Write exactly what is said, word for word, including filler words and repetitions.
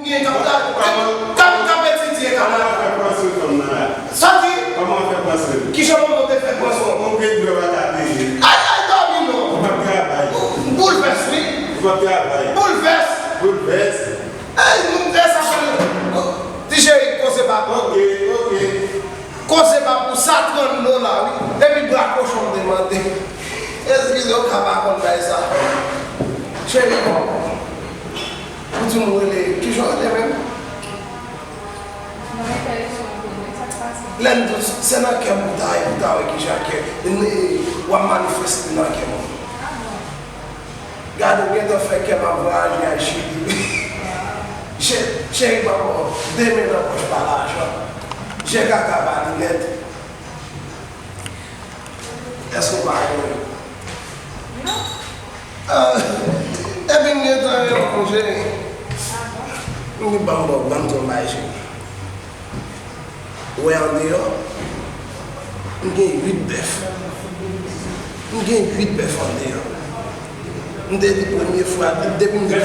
k ap, k ap, k ap etidye Kanada. Kòman w fè pran swen fanm nan la? Sa di? Kòman w fè pran swen? Kijan manman w te fè pran swen w? Ou gen dwè pa ka peye. Ay, ay, dòmi non. Ou p ap travay. Boulvès, wi. Ou p ap travay. Boulvès. Boulvès. Ay, nou fè sa fè. Ti cheri, koze pa pou. Ok, ok. Koze pa pou sa trant dola, wi. Epi bra kochon m te mande. Eskize, ou ka pa konn bay sa. Cheri, bon. Ou di m rele, kijan w rele menm? Lè m di w, se nan kè m pou ta ye, pou ta wè kijan kè, w ap manifeste nan kè m. Gade, ou gentan fè kè m ap vwayaje al Chili. Chè-, cheri, pa bon, demen nan pòch pa lajan. Je kaka pa linèt. Èske w pa renmen? Non. Ah, epi m gentan renmen w, cheri. M di, ban m ba w, ban m di w yon bagay, cheri. Ou wè andeyò? M gen uit bèf. M gen uit bèf andeyò. M te di premye fwa, depi m te